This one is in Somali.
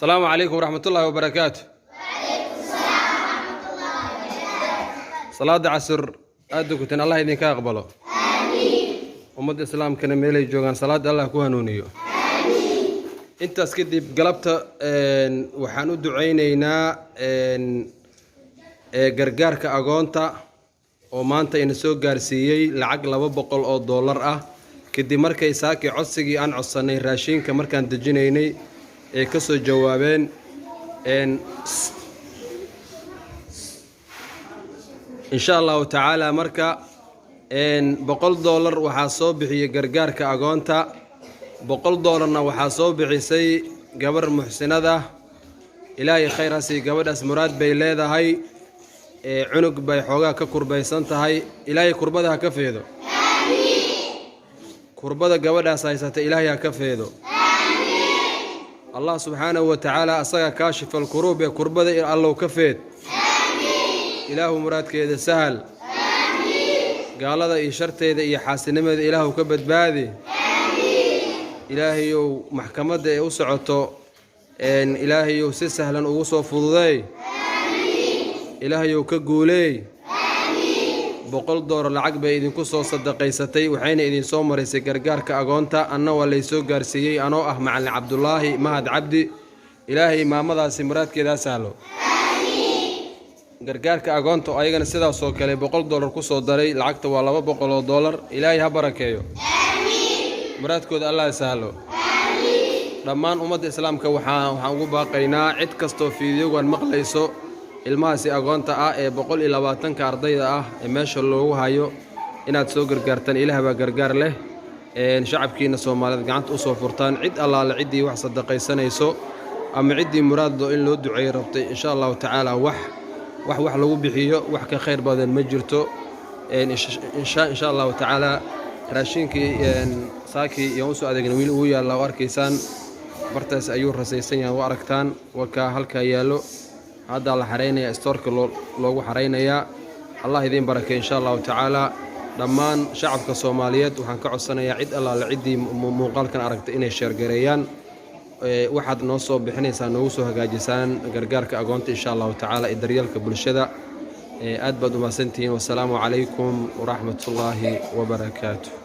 Asalaamu calaykum waraxmatullaahi wabarakaatu. Salaada casr aad dukateen, Allah idinka aqbalo. Ummadda islaamkana meelay joogaan salaada Allah ku hanuuniyo. Intaas kadib, galabta waxaan u ducaynaynaa gargaarka agoonta oo maanta ina soo gaarsiiyey lacag $200 ah, kadib markay saakii codsigii aan codsanay raashinka markaan dejinaynay ay ka soo jawaabeen. Insha Allahu tacaala, marka $100 waxaa soo bixiyey gargaarka agoonta, $100-na waxaa soo bixisay gabar muxsinada. Ilaahay khayr ha siiyo gabadhaas. Muraad bay leedahay, ee cunug bay xoogaa ka kurbaysan tahay. Ilaahay kurbada ha ka feedo. Kurbada gabadhaas haysata Ilaahay ha ka feedo. Allah subxaanahu wa tacaala asaga kaashifa alkuruub ee kurbada Allow ka feed. Ilaahu muraadkeeda sahal. Gaalada iyo sharteeda iyo xaasinimadeeda Ilaahu ka badbaadi. Ilaahayow, maxkamadda ee u socoto Ilaahayow si sahlan ugu soo fududeey. Ilaahayow ka guuleey. $100 lacag bay idinku soo sadaqaysatay, waxayna idinsoo maraysay gargaarka agoonta. Anna waa laysoo gaarsiiyey anoo ah Macalin Cabdulaahi Mahad Cabdi. Ilaahay maamadaasi muraadkeedaa sahlo. Gargaarka agoonta oo ayagana sidaasoo kale $100 kusoo daray, lacagta waa $200. Ilaahay ha barakeeyo, muraadkooda Allah sahlo. Dhammaan ummadda islaamka waxaan ugu baaqaynaa, cid kastoo fiidiyogan maqlayso, ilmahaasi agoonta ah ee 120-ka ardayda ah ee meesha loogu hayo inaad soo gargaartaan. Ilaah baa gargaar leh. Shacabkiina Soomaaliyeed gacanta usoo furtaan. Cid allaale ciddii wax sadaqaysanayso ama ciddii muraaddo in loo duceeyo rabtay, insha Allahu tacaala, wax lagu bixiyo wax ka khayr badan ma jirto. Insha Allahu tacaala, raashinkii saakii iyaan usoo adeegna wiil ugu yaalla oo arkaysaan bartaas ayuu rasaysan yahay, u aragtaan, wakaa halkaa yaallo. Haddaa la xaraynayaa, istoorka loogu xaraynayaa. Allah idiin barakay, insha Allahu tacaala. Dhammaan shacabka Soomaaliyeed waxaan ka codsanayaa, cid allaale ciddii muuqaalkan aragtay, inay share gareeyaan. Waxaad noo soo bixinaysaa, noogu soo hagaajisaan gargaarka agoonta, insha Allahu tacaala, iyo daryeelka bulshada. Aad baad umahadsantihiin. Wasalaamu calaykum waraxmatullaahi wabarakaatu.